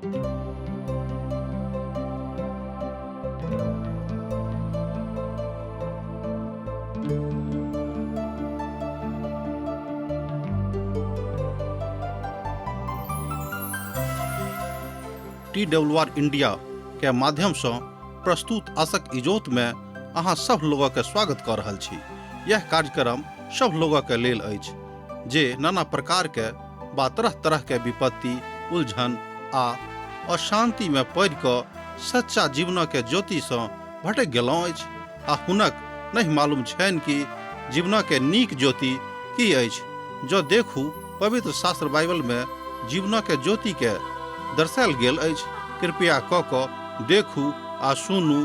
TWR India के माध्यम से प्रस्तुत आसक इजोत में अहाँ सब लोगों के स्वागत कर रहल छी। यह कार्यक्रम सब लोगों के लेल अछि जे नाना प्रकार के बा तरह तरह के विपत्ति, उलझन आ अशांति में पड़ि कऽ सच्चा जीवन के ज्योति से भटक गेलहुँ अछि आ हुनक नहीं मालूम छनि कि जीवन के नीक ज्योति की अछि। जँ देखू पवित्र शास्त्र बाइबल में जीवन के ज्योति के दर्शायल गेल अछि। कृपया कऽ कऽ देखू आ सुनू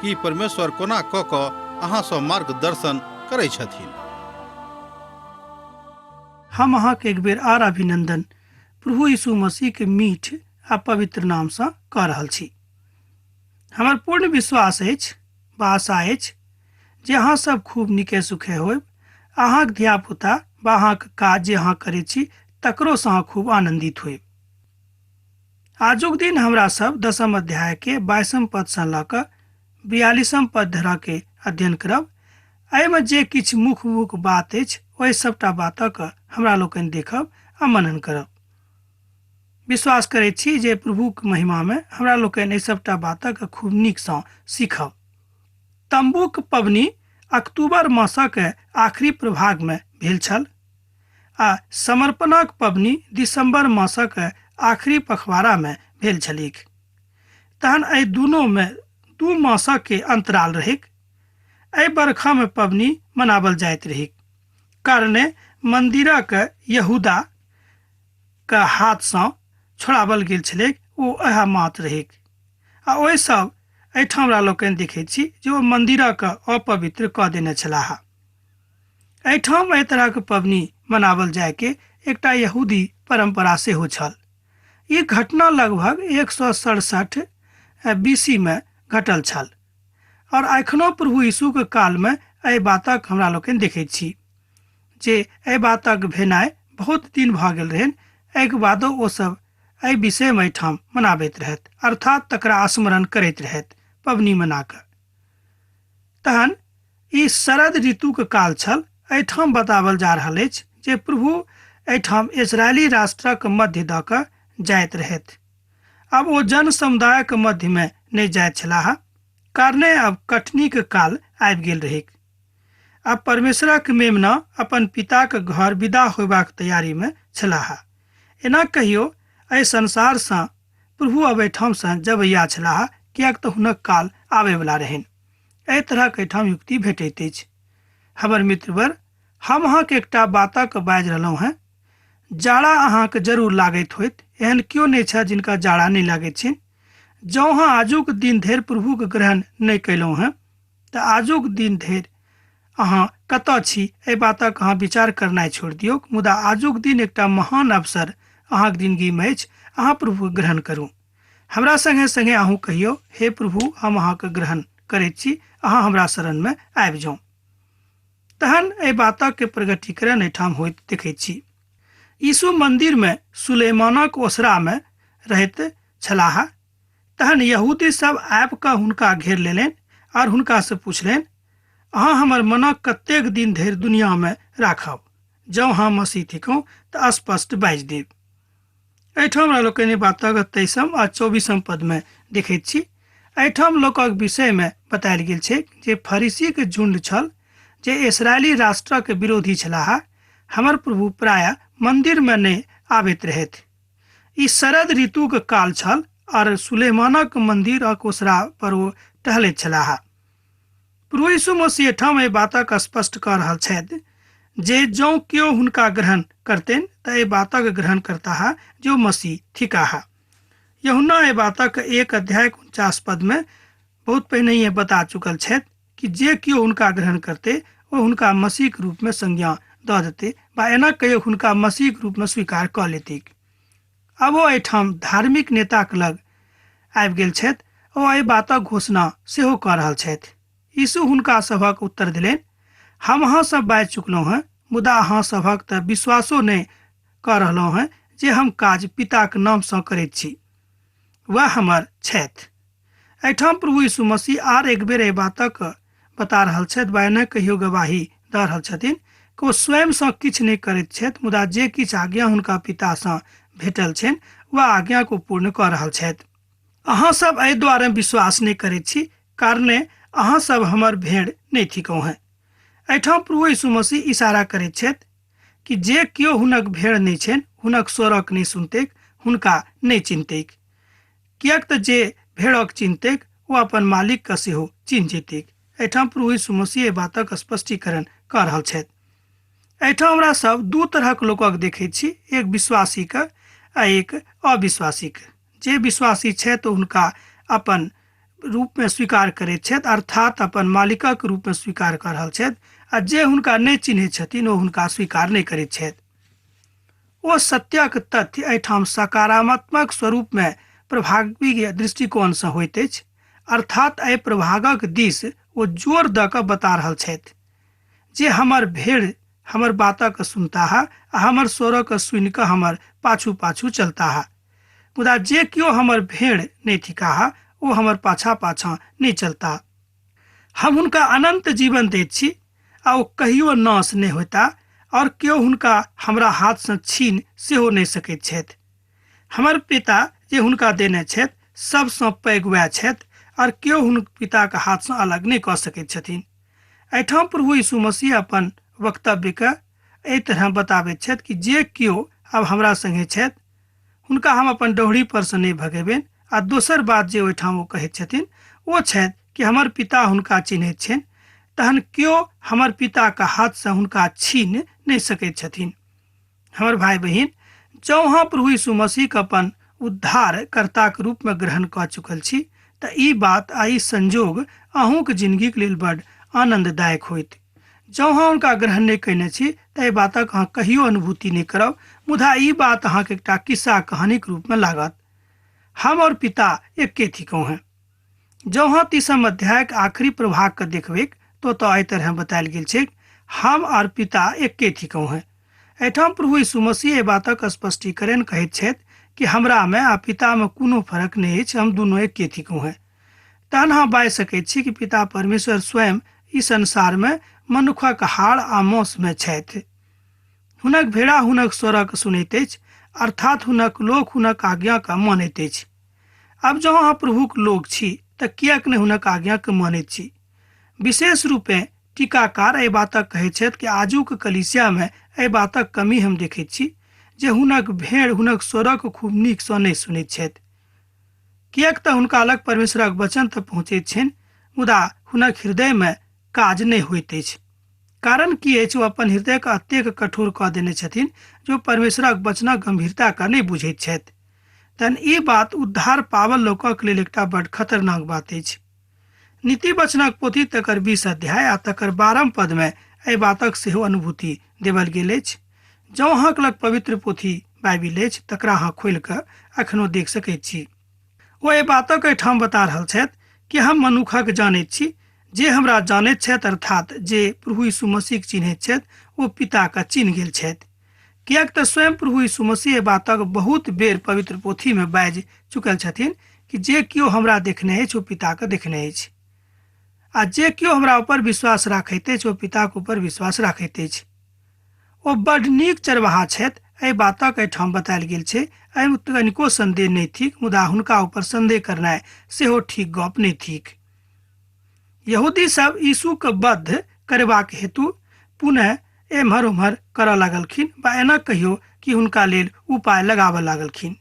कि परमेश्वर कोना कऽ कऽ अहाँ सँ मार्गदर्शन करै छथिन। हम अहाँके एक बेर आर अभिनंदन प्रभु यीशु मसीह के मीठ आ पवित्र नाम सँ कऽ रहल छी। हमर पूर्ण विश्वास अछि वा आशा अछि जे अहाँ सब खूब नीके सुखे होयब। अहाँक धियापुता वा अहाँक काज जे अहाँ करै छी तकरो सँ अहाँ खूब आनन्दित होयब। आजुक दिन हमरा सब 10 अध्याय के 22 पद सँ लऽ कऽ 42 पद धरि के अध्ययन करब। एहिमे जे किछु मुख्य मुख्य बात अछि ओहि सबटा बातक हमरा लोकनि देखब आ मनन करब। विश्वास करैत छी जे प्रभुक महिमा में हमरा लोकनि एहि सबटा बातक खूब नीक सँ सीखब। तम्बूक पबनी अक्टूबर मासक आखिरी प्रभाग में भेल छल आ समर्पणक पबनी दिसंबर मासक आखिरी पखवाड़ा में भेल छलीक। तहन एहि दुनू में 2 मासक के अंतराल रहैक। एहि बरखा में पबनी मनावल जाइत रहैक कारणे मंदिरक यहूदा के हाथ सँ छोड़ावल गेल छलैक, ओ इएह मात रहैक। आ ओहि सब एहिठाम हमरा लोकनि देखैत छी जे ओ मंदिरक अपवित्र कऽ देने छलाह। एहिठाम एहि तरहक पबनी मनावल जाय के एकटा यहूदी परंपरा सेहो छल। ई घटना लगभग 167 बीसी में घटल छल और एखनो प्रभु यीशु के काल में एहि बातक हमरा लोकनि देखैत छी जे एहि बातक भेनाइ बहुत दिन भऽ गेल रहनि। एहिके बादो ओ सब एहि विषय में एहिठाम मनाबैत रहथि, अर्थात तकरा स्मरण करैत रहथि पबनी मना कऽ। तहन ई शरद ऋतु के काल छल। एहिठाम बतावल जा रहल अछि जे प्रभु एहिठाम इजरायली राष्ट्रक मध्य दऽ कऽ जाइत रहथि। आब ओ जन समुदायक मध्य में नहि जाइत छलाह, कारणे आब कटनी के काल आबि गेल रहैक। आब परमेश्वरक मेमना अपन पिताक घर विदा होयबाक तैयारी में छलाह। एना कहियो एहि संसार सँ प्रभु अब एहिठाम सँ जबैया छलाह, किएक तऽ हुनक काल आबयवला रहनि। एहि तरहक एहिठाम युक्ति भेटैत अछि। हमर मित्रवर, हम अहाँके एकटा बातक बाजि रहलहुँ हेँ। जाड़ा अहाँके जरूर लागैत होइत, एहन केओ नहि छथि जिनका जाड़ा नहि लागैत छनि। जँ अहाँ आजुक दिन धरि प्रभुके ग्रहण नहि कयलहुँ हेँ तऽ आजुक दिन धरि अहाँ कतऽ छी एहि बातक अहाँ विचार करनाइ छोड़ि दियौक, मुदा आजुक दिन एकटा महान अवसर अहाँक जिंदगीमे अछि। अहाँ प्रभुके ग्रहण करू। हमरा संगे संगे अहूँ कहियौ, हे प्रभु, हम अहाँके ग्रहण करैत छी, अहाँ हमरा शरणमे आबि जाउ। तहन एहि बातक प्रगटीकरण एहिठाम होइत देखैत छी। यीशु मंदिर में सुलेमानक ओसरा में रहैत छलाह। तहन यहूदी सब आबि कऽ हुनका घेर लेलनि और हुनका से पुछलनि, अहाँ हमर मनक कतेक दिन धरि दुनिया में राखब? जँ अहाँ मसीह थिकहुँ तऽ स्पष्ट बाजि देब। एहिठाम हमरा लोकनि बातक 23 आ 24 पद में देखैत छी। एहिठाम लोकक विषय में बतायल गेल छै जे फरीसीक झुंड छल जे इसराइली राष्ट्रक विरोधी छलाह। हमर प्रभु प्रायः मंदिर में नहि आबैत रहथि। ई शरद ऋतुक काल छल और सुलेमानक मंदिरक ओसरा पर ओ टहलैत छलाह। प्रभु यीशु मसीह एहिठाम एहि बातक स्पष्ट कऽ रहल छथि जे जँ केओ हुनका ग्रहण करतनि तऽ एहि बातक ग्रहण करताह जे ओ मसीह थिकाह। यूहन्ना एहि बातक 1 अध्याय 49 पद में बहुत पहिनहिए बता चुकल छथि कि जे केओ हुनका ग्रहण करतै ओ हुनका मसीहक रूप में संज्ञा दऽ देतै वा एना कहियो हुनका मसीहक रूप में स्वीकार कऽ लेतैक। आब ओ एहिठाम धार्मिक नेताक लग आबि गेल छथि। ओ एहि बातक घोषणा सेहो कऽ रहल छथि। यीशु हुनका सभक उत्तर देलनि, हम अहाँ सब बाजि चुकलहुँ हेँ, मुदा अहाँ सभक तऽ विश्वासो नहि कऽ रहलहुँ हेँ जे हम काज पिताक नाम सँ करैत छी। वएह हमर छथि। एहिठाम प्रभु यीशु मसीह आर एक बेर एहि बातक बता रहल छथि वा एना कहियो गवाही दऽ रहल छथिन कि ओ स्वयंसँ किछु नहि करैत छथि, मुदा जे किछु आज्ञा हुनका पितासँ भेटल छनि वएह आज्ञाके ओ पूर्ण कऽ रहल छथि। अहाँ सब एहि दुआरे विश्वास नहि करैत छी कारणे अहाँ सब हमर भेड़ नहि थिकहुँ हेँ। एहिठाम प्रभु यीशु मसीह इशारा करैत छथि कि जे केओ हुनक भेड़ नहि छनि हुनक स्वरक नहि सुनतैक, हुनका नहि चिन्हतैक, किएक तऽ जे भेड़क चिन्हतैक ओ अपन मालिकके सेहो चिन्ह जेतैक। एहिठाम प्रभु यीशु मसीह एहि बातक स्पष्टीकरण कऽ रहल छथि। एहिठाम हमरा सब दू तरहक लोकक देखैत छी, एक विश्वासीके आ एक अविश्वासीके। जे विश्वासी छथि हुनका अपन रूपमे स्वीकार करैत छथि, अर्थात अपन मालिकक रूपमे स्वीकार कऽ रहल छथि, आ जे हुनका नहि चिन्हैत छथिन ओ हुनका स्वीकार नहि करैत छथि। ओ सत्यक तथ्य एहिठाम सकारात्मक स्वरूपमे प्रभावी दृष्टिकोणसँ होइत अछि, अर्थात एहि प्रभागक दिस ओ जोर दऽ कऽ बता रहल छथि जे हमर भेड़ हमर बातक सुनताह आ हमर स्वरक सुनि कऽ हमर पाछू पाछू चलताह, मुदा जे केओ हमर भेड़ नहि थिकाह ओ हमर पाछा पाछा नहि चलता। हम हुनका अनंत जीवन दैत छी आ ओ कहियो नाश नहि होता और केओ हुनका हमरा हाथसँ छीन सेहो नहि सकैत छथि। हमर पिता जे हुनका देने छथि सबसँ पैघ वएह छथि और केओ हुनक पिताके हाथसँ अलग नहि कऽ सकैत छथिन। एहिठाम प्रभु यीशु मसीह अपन वक्तव्यके एहि तरह बताबैत छथि कि जे केओ आब हमरा संगे छथि हुनका हम अपन डौहरी पर से नहि भगेबनि। आ दोसर बात जे ओहिठाम ओ कहैत छथिन ओ छथि कि हमर पिता हुनका चिन्हैत छनि, तहन केओ हमर पिताके हाथसँ हुनका छीन नहि सकैत छथिन। हमर भाई बहिन, जँ अहाँ प्रभु यीशु मसीहके अपन उद्धारकर्ताके रूपमे ग्रहण कऽ चुकल छी तऽ ई बात आ ई संजोग अहूँके जिंदगीके लेल बड आनन्ददायक होइत। जँ अहाँ हुनका ग्रहण नहि कयने छी तऽ एहि बातक अहाँ कहियो अनुभूति नहि करब, मुदा ई बात अहाँके एकटा किस्सा कहानीके रूपमे लागत। हम और पिता एके थिकहुँ हेँ। जँ अहाँ 30 अध्यायक आखिरी प्रभागके देखबैक तो तऽ एहि तरह बतायल गेल छै, हम और पिता एके थिकहुँ हेँ। एहिठाम प्रभु यीशु मसीह एहि बातक स्पष्टीकरण कहैत छथि कि हमरामे आ पितामे कोनो फर्क नहि अछि, हम दुनू एके थिकहुँ हेँ। तहन अहाँ बाजि सकैत छी कि पिता परमेश्वर स्वयं ई संसारमे मनुखक हाड़ आ मौसमे छथि। हुनक भेड़ा हुनक स्वरक सुनैत अछि, अर्थात हुनक लोक हुनक आज्ञाके मानैत अछि। आब जँ अहाँ प्रभुक लोक छी तऽ किएक नहि हुनक आज्ञाके मानैत छी? विशेष रूपेँ टीकाकार एहि बातक कहैत छथि कि आजुक कलीसियामे एहि बातक कमी हम देखैत छी जे हुनक भेड़ हुनक स्वरक खूब नीकसँ नहि सुनैत छथि, किएक तऽ हुनका लग परमेश्वरक वचन तऽ पहुँचैत छनि मुदा हुनक हृदयमे काज नहि होइत अछि। कारण की अछि? ओ अपन हृदयके अतेक कठोर कऽ देने छथिन जे ओ परमेश्वरक वचनक गंभीरताके नहि बुझैत छथि। तहन ई बात उद्धार पावल लोकक लेल एकटा बड खतरनाक बात अछि। नीति वचनक पोथी तकर 20 अध्याय आ तकर 12 पदमे एहि बातक सेहो अनुभूति देवल गेल अछि। जँ अहाँक लग पवित्र पोथी बाइबिल अछि तकरा अहाँ खोलि कऽ अखनो देख सकैत छी। ओ एहि बातक एहिठाम बता रहल छथि कि हम मनुखक जानैत छी, जे हमरा जानैत छथि अर्थात जे प्रभु यीशु मसीहके चिन्हैत छथि ओ पिताके चिन्ह गेल छथि। किएक तऽ स्वयं प्रभु यीशु मसीह एहि बातक बहुत बेर पवित्र पोथीमे बाजि चुकल छथिन कि जे केओ हमरा देखने अछि ओ पिताके देखने अछि, आ जे केओ हमरा ऊपर विश्वास राखैत अछि ओ पिताके ऊपर विश्वास राखैत अछि। ओ बड नीक चरवाहा छथि, एहि बातक एहिठाम बतायल गेल छै। एहिमे कनिको संदेह नहि थिक, मुदा हुनका ऊपर संदेह करनाइ सेहो ठीक गप नहि थिक। यहूदी सब यीशुके बद्ध करबाक हेतु पुनः एम्हर ओम्हर करऽ लागलखिन वा एना कहियो कि हुनका लेल उपाय लगाबऽ लागलखिन।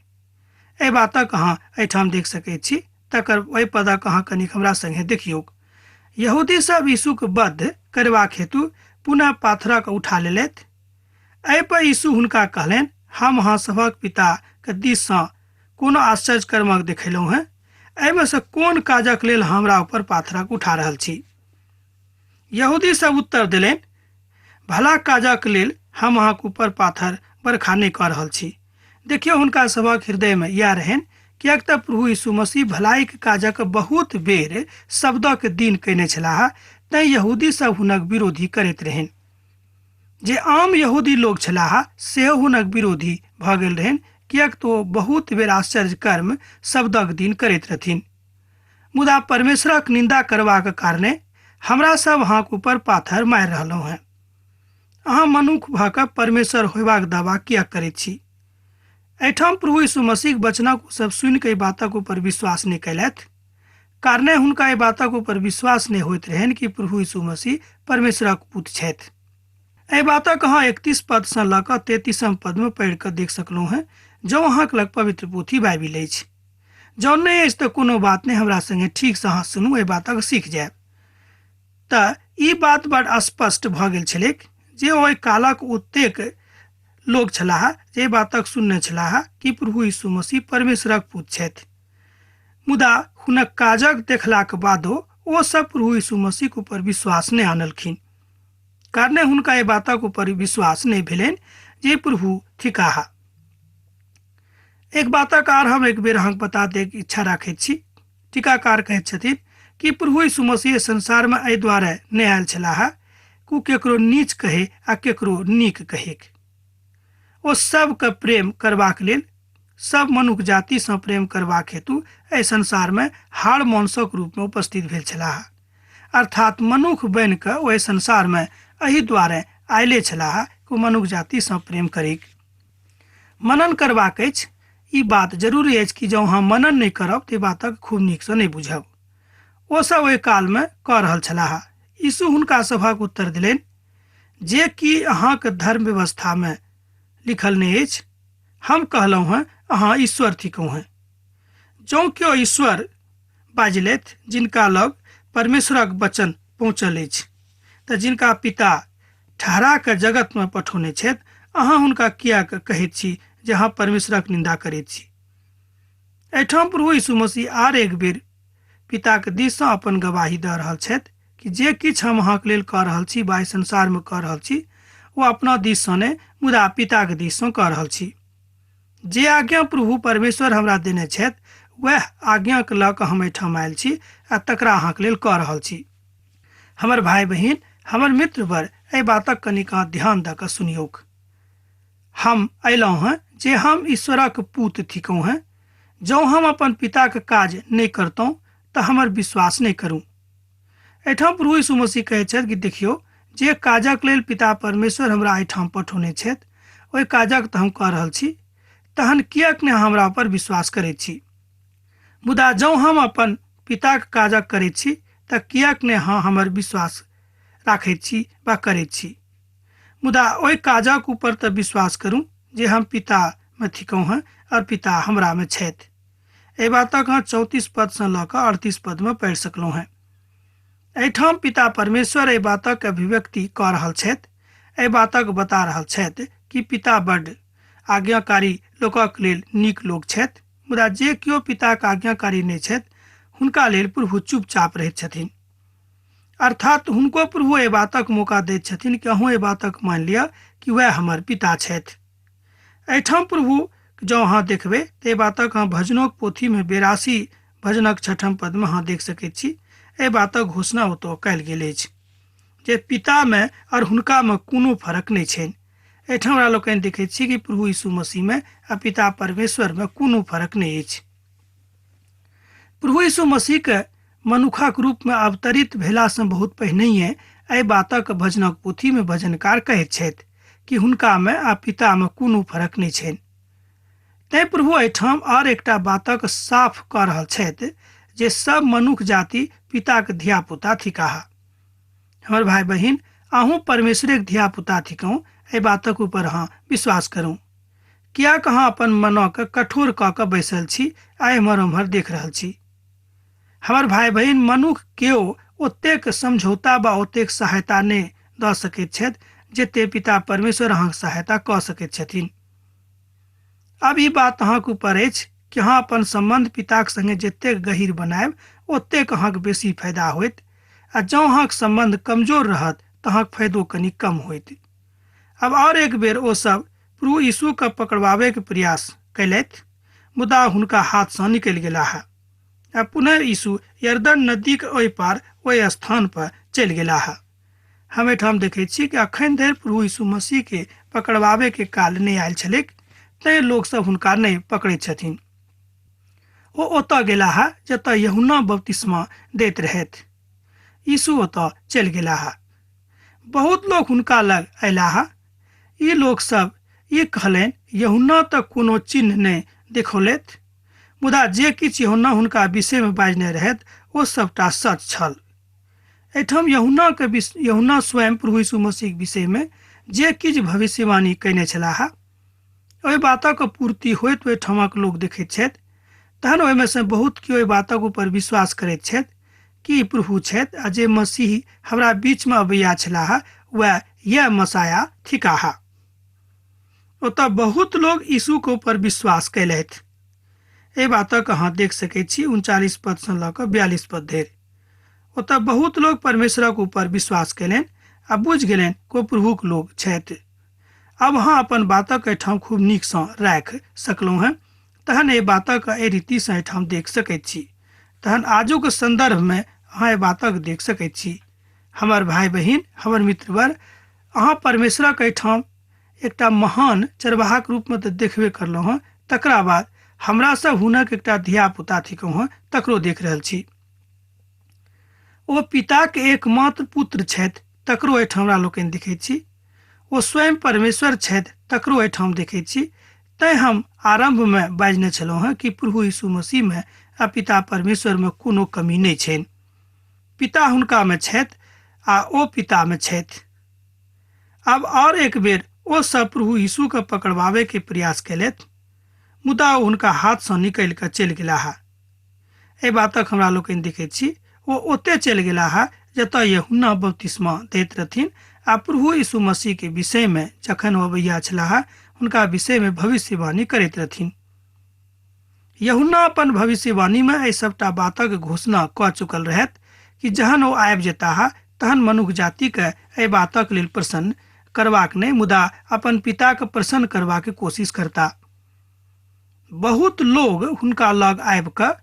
एहि बातक अहाँ एहिठाम देख सकैत छी, तकर ओहि पदक अहाँ कनिक हमरा संगे देखियौक। यहूदी सब यीशुके बद्ध करबाक हेतु पुनः पाथरक उठा लेलथि। एहि पर यीशु हुनका कहलनि, हम अहाँ सभक पिता के दिस सँ कोनो आश्चर्य कर्मक देखेलहुँ हेँ, एहिमे सँ कोन काजक लेल हमरा ऊपर पाथरक उठा रहल छी? यहूदी सब उत्तर देलनि, भला काजक लेल हम अहाँके ऊपर पाथर बरखा नहि कऽ रहल छी। देखियौ, हुनका सभक हृदयमे इएह रहनि, किएक तऽ प्रभु यीशु मसीह भलाइक काजक बहुत बेर शब्दक दिन कयने छलाह, तैं यहूदी सब हुनक विरोधी करैत रहनि। जे आम यहूदी लोक छलाह सेहो हुनक विरोधी भऽ गेल रहनि, किएक तऽ ओ बहुत बेर आश्चर्य कर्म शब्दक दिन करैत रहथिन। मुदा परमेश्वरक निन्दा करबाक कारणे हमरा सब अहाँक ऊपर पाथर मारि रहलहुँ हेँ। अहाँ मनुख भऽ कऽ परमेश्वर होयबाक दावा किएक करैत छी? एहिठाम प्रभु यीशु मसीहक वचनक ओ सब सुनि कऽ एहि बातक ऊपर विश्वास नहि कयलथि, कारणे हुनका एहि बातक ऊपर विश्वास नहि होइत रहनि कि प्रभु यीशु मसीह परमेश्वरक पुत्र छथि। एहि बातक अहाँ 31 पदसँ लऽ कऽ 33 पदमे पढ़ि कऽ देख सकलहुँ हेँ, जँ अहाँक लग पवित्र पोथी बाइबिल अछि। जँ नहि अछि तऽ कोनो बात नहि, हमरा संगे ठीकसँ अहाँ सुनू, एहि बातक सीख जायब। तऽ ई बात बड़ स्पष्ट भऽ गेल छलैक जे ओहि कालक ओतेक लोक छलाह जे बातक सुनने छलाह कि प्रभु यीशु मसीह परमेश्वरक पुत्र छथि, मुदा हुनक काजक देखलाक बादो ओ सब प्रभु यीशु मसीहक ऊपर विश्वास नहि आनलखिन, कारणे हुनका एहि बातक ऊपर विश्वास नहि भेलनि जे प्रभु थिकाह। एक बातक आर हम एक बेर अहाँके बता दैके इच्छा राखैत छी। टीकाकार कहैत छथिन कि प्रभु यीशु मसीह संसारमे एहि दुआरे नहि आयल छलाह कि केकरो नीच कहे आ केकरो नीक कहे। ओ सबके प्रेम करबाक लेल, सब मनुख जातिसँ प्रेम करबाक हेतु एहि संसारमे हाड़ मांसक रूपमे उपस्थित भेल छलाह। अर्थात मनुख बनि कऽ ओहि संसारमे एहि दुआरे आयले छलाह कि मनुख जातिसँ प्रेम करेक। मनन करबाक अछि, ई बात जरूरी अछि कि जँ अहाँ मनन नहि करब तऽ ई बातक खूब नीकसँ नहि बुझब। ओ सब ओहि कालमे कऽ रहल छलाह। यीशु हुनका सभक उत्तर देलनि, जे कि अहाँक धर्म व्यवस्थामे लिखल नहि अछि, हम कहलहुँ हेँ अहाँ ईश्वर थिकहुँ हेँ। जँ केओ ईश्वर बाजि लेथि जिनका लग परमेश्वरक वचन पहुँचल अछि, तऽ जिनका पिता ठहरा कऽ जगतमे पठौने छथि, अहाँ हुनका किएक कहैत छी जे अहाँ परमेश्वरक निन्दा करैत छी? एहिठाम प्रभु यीशु मसीह आर एक बेर पिताक दिससँ अपन गवाही दऽ रहल छथि कि जे किछु हम अहाँके लेल कऽ रहल छी वा एहि संसारमे कऽ रहल छी, ओ अपना दिससँ नहि मुदा पिताक दिससँ कऽ रहल छी। जे आज्ञा प्रभु परमेश्वर हमरा देने छथि, वएह आज्ञाके लऽ कऽ हम एहिठाम आयल छी आ तकरा अहाँके लेल कऽ रहल छी। हमर भाय बहिन, हमर मित्रवर, एहि बातक कनिक अहाँ ध्यान दऽ कऽ सुनियौक। हम अयलहुँ हेँ जे हम ईश्वरक पूत थिकहुँ हेँ। जँ हम अपन पिताक काज नहि करतहुँ तऽ हमर विश्वास नहि करू। एहिठाम प्रभु यीशु मसीह कहैत छथि कि देखियौ, जे काजक लेल पिता परमेश्वर हमरा एहिठाम पठौने छथि, ओहि काजक तऽ हम कऽ रहल छी, तहन किएक नहि हमरा पर विश्वास करैत छी? मुदा जँ हम अपन पिताक काजक करैत छी तऽ किएक नहि अहाँ हमर विश्वास राखैत छी वा करैत छी? मुदा ओहि काजक ऊपर तऽ विश्वास करू जे हम पितामे थिकहुँ हेँ और पिता हमरामे छथि। एहि बातक अहाँ 34 पदसँ लऽ कऽ 38 पदमे पढ़ि सकलहुँ हेँ। एहिठाम पिता परमेश्वर एहि बातक अभिव्यक्ति कऽ रहल छथि, एहि बातक बता रहल छथि कि पिता बड्ड आज्ञाकारी लोकक लेल नीक लोक छथि, मुदा जे केओ पिताक आज्ञाकारी नहि छथि हुनका लेल प्रभु चुपचाप रहैत छथिन। अर्थात हुनको प्रभु एहि बातक मौका दैत छथिन कि अहूँ एहि बातक मानि लिअ कि वएह हमर पिता छथि। एहिठाम प्रभु जँ अहाँ देखबै तऽ एहि बातक अहाँ भजनोक पोथीमे 82 भजनक 6 पदमे अहाँ देख सकैत छी। एहि बातक घोषणा ओतऽ कयल गेल अछि जे पितामे आओर हुनकामे कोनो फरक नहि छनि। एहिठाम हमरा लोकनि देखैत छी कि प्रभु यीशु मसीहमे आ पिता परमेश्वरमे कोनो फरक नहि अछि। प्रभु यीशु मसीहके मनुखक रूपमे अवतरित भेलासँ बहुत पहिनहिए एहि बातक भजनक पोथीमे भजनकार कहैत छथि कि हुनकामे आ पितामे कोनो फरक नहि छनि। तैं प्रभु एहिठाम आओर एकटा बातक साफ कऽ रहल छथि जे सब मनुख जाति पिताक धियापुता थिकाह। हमर भाय बहिन, अहूँ परमेश्वरेक धियापुता थिकहुँ, एहि बातक ऊपर अहाँ विश्वास करू। किएक अहाँ अपन मनके कठोर कऽ कऽ बैसल छी आ एम्हर ओम्हर देख रहल छी? हमर भाय बहिन, मनुख केओ ओतेक समझौता वा ओतेक सहायता नहि दऽ सकैत छथि जते पिता परमेश्वर अहाँके सहायता कऽ सकैत छथिन। आब ई बात अहाँके ऊपर अछि कि अहाँ अपन सम्बन्ध पिताक संगे जतेक गहीर बनायब ओतेक अहाँके बेसी फायदा होयत, आ जँ अहाँके सम्बन्ध कमजोर रहत तऽ अहाँके फायदो कनि कम होयत। आब आओर एक बेर ओ सब प्रभु यीशुके पकड़बाबैके प्रयास कयलथि, मुदा हुनका हाथसँ निकलि गेलाह आ पुनः यीशु यरदन नदीक ओहि पार ओहि स्थान पर चलि गेलाह। हम एहिठाम देखैत छी कि अखन धरि प्रभु यीशु मसीह के पकड़बाबे के काल नहि आयल छलैक, तैं लोकसभ हुनका नहि पकड़ैत छथिन। ओ ओतऽ गेलाह जतऽ यूहन्ना बपतिस्मा दैत रहथि। यीशु ओतऽ चलि गेलाह। बहुत लोक हुनका लग अयलाह। ई लोकसभ ई कहलनि, यूहन्ना तऽ कोनो चिन्ह नहि देखौलथि, मुदा जे किछु यूहन्ना हुनका विषयमे बाजने रहथि ओ सभटा सच छल। एहिठाम यूहन्ना स्वयं प्रभु यीशु मसीहक विषयमे जे किछु भविष्यवाणी कयने छलाह ओहि बातक पूर्ति होइत ओहिठामक लोक देखैत छथि। तहन ओहिमे सँ बहुत केओ ओहि बातक ऊपर विश्वास करैत छथि कि ई प्रभु छथि आ जे मसीह हमरा बीचमे अबैया छलाह वएह यैह मसाया थिकाह। ओतऽ बहुत लोक यीशुके ऊपर विश्वास कयलथि। एहि बातक अहाँ देख सकैत छी 39 पदसँ लऽ कऽ 42 पद धरि। ओतऽ बहुत लोक परमेश्वरक ऊपर विश्वास कयलनि आ बुझि गेलनि कि ओ प्रभुक लोक छथि। आब अहाँ अपन बातक एहिठाम खूब नीकसँ राखि सकलहुँ हेँ। तहन एहि बातक एहि रीतिसँ एहिठाम देख सकैत छी। तहन आजुक सन्दर्भमे अहाँ एहि बातक देख सकैत छी। हमर भाय बहिन, हमर मित्रवर, अहाँ परमेश्वरक एहिठाम एकटा महान चरवाहाक रूपमे तऽ देखबे करलहुँ हेँ, तकरा बाद हमरा सब हुनक एकटा धियापुता थिकहुँ हेँ तकरो देख रहल छी। ओ पिताक एकमात्र पुत्र छथि तकरो एहिठाम हमरा लोकनि देखैत छी। ओ स्वयं परमेश्वर छथि तकरो एहिठाम देखैत छी। तैं हम आरम्भमे बाजने छलहुँ हेँ कि प्रभु यीशु मसीहमे आ पिता परमेश्वरमे कोनो कमी नहि छनि। पिता हुनकामे छथि आ ओ पितामे छथि। आब आओर एक बेर ओ सब प्रभु यीशुके पकड़बाबैके प्रयास केलथि, मुदा ओ हुनका हाथसँ निकलि कऽ चलि गेलाह। एहि बातक हमरा लोकनि देखैत छी। ओ ओते चलि गेलाह जतऽ यूहन्ना बपतिस्मा दैत रहथिन आ प्रभु यीशु मसीह के विषयमे जखन ओ अबैया छलाह हुनका विषयमे भविष्यवाणी करैत रहथिन। यूहन्ना अपन भविष्यवाणीमे एहि सबटा बातक घोषणा कऽ चुकल रहथि कि जहन ओ आबि जेताह तहन मनुख जातिके एहि बातक लेल प्रसन्न करबाक नहि मुदा अपन पिताके प्रसन्न करबाक कोशिश करता। बहुत लोग हुनका लग आबि कऽ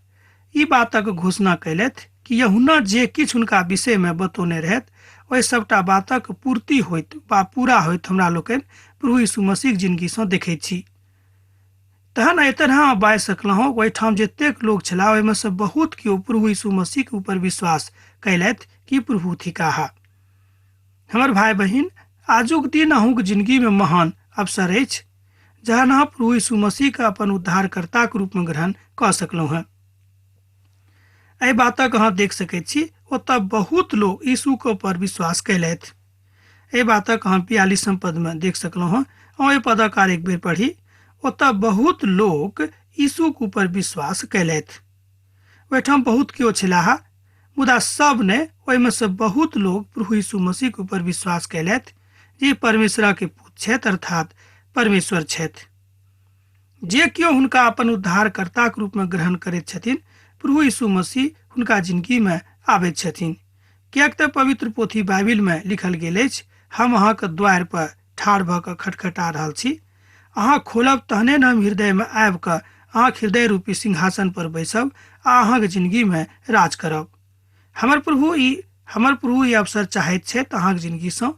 ई बातक घोषणा कयलथि कि यूहन्ना जे किछु हुनका विषयमे बतौने रहथि ओहि सबटा बातक पूर्ति होइत वा पूरा होइत हमरा लोकनि प्रभु यीशु मसीहक जिनगीसँ देखैत छी। तहन एहि तरह अहाँ बाजि सकलहुँ ओहिठाम जतेक लोक छलाह ओहिमे सँ बहुत केओ प्रभु यीशु मसीहक ऊपर विश्वास कयलथि कि प्रभु थिकाह। हमर भाय बहिन, आजुक दिन अहूँक जिनगीमे महान अवसर अछि जहन अहाँ प्रभु यीशु मसीहके अपन उद्धारकर्ताक रूपमे ग्रहण कऽ सकलहुँ हेँ। एहि बातक अहाँ देख सकैत छी ओतऽ बहुत लोक यीशुके ऊपर विश्वास कयलथि। एहि बातक अहाँ 42 पदमे देख सकलहुँ हेँ। अहाँ ओहि पदक आर एक बेर पढ़ी। ओतऽ बहुत लोक यीशुके ऊपर विश्वास कयलथि। ओहिठाम बहुत केओ छलाह मुदा सब ने, ओहिमे सँ बहुत लोक प्रभु यीशु मसीहके ऊपर विश्वास कयलथि जे परमेश्वरके पुत्र छथि अर्थात परमेश्वर छथि। जे केओ हुनका अपन उद्धारकर्ताक रूपमे ग्रहण करैत छथिन प्रभु यीशु मसीह हुनका जिनगीमे आबैत छथिन। किएक तऽ पवित्र पोथी बाइबिलमे लिखल गेल अछि, हम अहाँके द्वारि पर ठाढ़ भऽ कऽ खटखटा रहल छी, अहाँ खोलब तहने ने हम हृदयमे आबि कऽ अहाँके हृदय रूपी सिंहासन पर बैसब आ अहाँके जिनगीमे राज करब। हमर प्रभु ई अवसर चाहैत छथि अहाँके जिनगीसँ,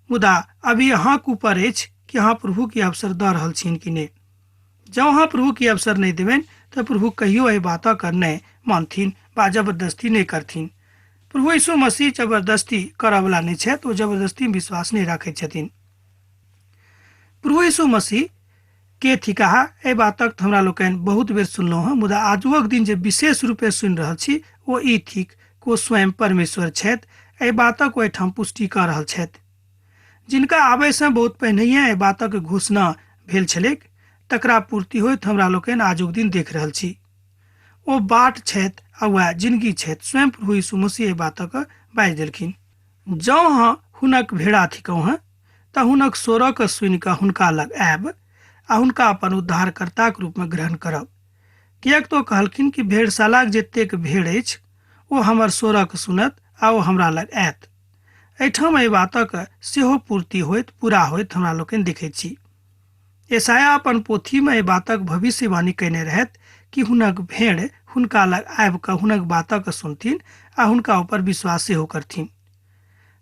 मुदा अभी अहाँके ऊपर अछि कि अहाँ प्रभुके अवसर दऽ रहल छियनि कि नहि। जँ अहाँ प्रभुके अवसर नहि देबनि तऽ प्रभु कहियो एहि बातक नहि मानथिन वा जबरदस्ती नहि करथिन। प्रभु यीशु मसीह जबरदस्ती करऽवला नहि छथि, ओ जबरदस्ती विश्वास नहि राखैत छथिन। प्रभु यीशु मसीह के थिकाह एहि बातक हमरा लोकनि बहुत बेर सुनलहुँ हेँ, मुदा आजुक दिन जे विशेष रूपे सुनि रहल छी ओ ई थिक कि ओ स्वयं परमेश्वर छथि। एहि बातक ओहिठाम पुष्टि कऽ रहल छथि। जिनका आबयसँ बहुत पहिनहिए एहि बातक घोषणा भेल छलैक तकरा पूर्ति होइत हमरा लोकनि आजुक दिन देख रहल छी। ओ बाट छथि आ वएह जिनगी छथि। स्वयं प्रभु यीशु मसीह एहि बातक बाजि देलखिन। जँ अहाँ हुनक भेड़ा थिकहुँ हेँ तऽ हुनक स्वरक सुनि कऽ हुनका लग आयब आ हुनका अपन उद्धारकर्ताक रूपमे ग्रहण करब। किएक तऽ ओ कहलखिन कि भेड़शालाक जतेक भेड़ अछि ओ हमर स्वरक सुनत आ ओ हमरा लग आयत। एहिठाम एहि बातक सेहो पूर्ति होइत पूरा होइत हमरा लोकनि देखैत छी। यशायाह अपन पोथीमे एहि बातक भविष्यवाणी कयने रहथि कि हुनक भेड़ हुनका लग आबि कऽ हुनक बातक सुनथिन आ हुनका ऊपर विश्वास सेहो करथिन।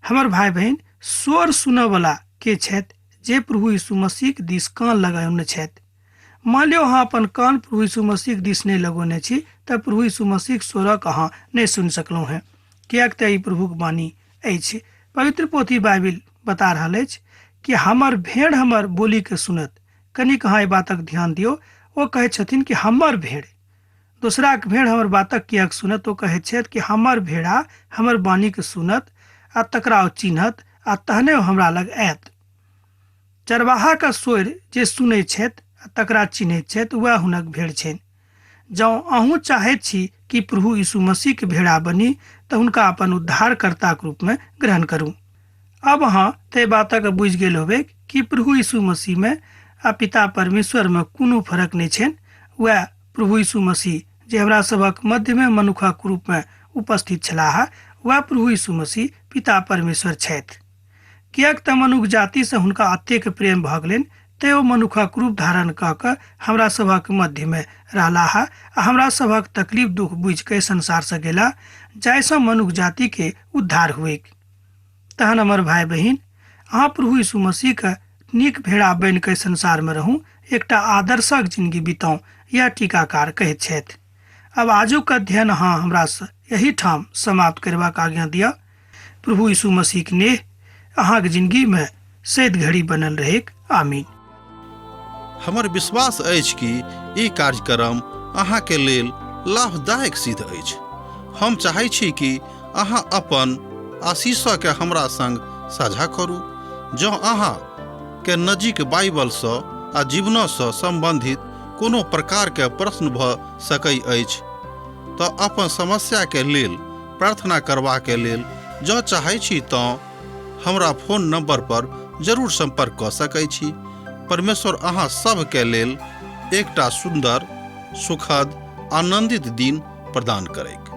हमर भाय बहिन, स्वर सुनऽवला के छथि जे प्रभु यीशु मसीहक दिस कान लगौने छथि? मान लियौ अहाँ अपन कान प्रभु यीशु मसीहक दिस नहि लगौने छी तऽ प्रभु यीशु मसीहक स्वरक अहाँ नहि सुनि सकलहुँ हेँ, किएक तऽ ई प्रभुक वाणी अछि। पवित्र पोथी बाइबिल बता रहल अछि कि हमर भेड़ हमर बोलीके सुनत। कनिक अहाँ एहि बातक ध्यान दियौ। ओ कहैत छथिन कि हमर भेड़, दोसराक भेड़ हमर बातक किएक सुनत? ओ कहैत छथि कि हमर भेड़ा हमर वाणीके सुनत आ तकरा ओ चिन्हत आ तहने ओ हमरा लग आयत। चरवाहाक स्वर जे सुनैत छथि आ तकरा चिन्हैत छथि वएह हुनक भेड़ छनि। जँ अहूँ चाहैत छी कि प्रभु यीशु मसीहके भेड़ा बनी तऽ हुनका अपन उद्धारकर्ताक रूपमे ग्रहण करू। अब अहाँ ताहि बातक बुझि गेल होबै कि प्रभु यीशु मसीहमे आ पिता परमेश्वरमे कोनो फर्क नहि छनि। वएह प्रभु यीशु मसीह जे हमरा सभक मध्यमे मनुखक रूपमे उपस्थित छलाह, वएह प्रभु यीशु मसीह पिता परमेश्वर छथि। किएक तऽ मनुख जातिसँ हुनका अतेक प्रेम भऽ गेलनि तें ओ मनुखक रूप धारण कऽ कऽ हमरा सभक मध्यमे रहलाह आ हमरा सभक तकलीफ दुख बुझि कऽ संसारसँ गेला, जाहिसँ मनुख जातिके उद्धार हुएक। तहन हमर भाय बहिन, अहाँ प्रभु यीशु मसीहके नीक भेड़ा बनि कऽ संसारमे रहू, एकटा आदर्शक जिंदगी बिताउ, यह टीकाकार कहैत छथि। अब आजुक अध्ययन अहाँ हमरासँ एही ठाम समाप्त करबाक आज्ञा दिअ। प्रभु यीशु मसीहक नेह अहाँक जिंदगीमे सैद घड़ी बनल रहेक। आमीन। हमर विश्वास अछि कि ई कार्यक्रम अहाँके लेल लाभदायक सिद्ध अछि। हम चाहै छी कि अहाँ अपन आशीषके हमरा संग साझा करू। जँ अहाँ के नजीक बाइबलसँ आ जीवनसँ सम्बन्धित कोनो प्रकारके प्रश्न भऽ सकै अछि तऽ अपन समस्याके लेल प्रार्थना करबाके लेल जँ चाहै छी तँ हमरा फोन नंबर पर जरूर संपर्क कऽ सकै छी। परमेश्वर अहाँ सभके लेल एकटा सुन्दर, सुखद, आनंदित दिन प्रदान करैक।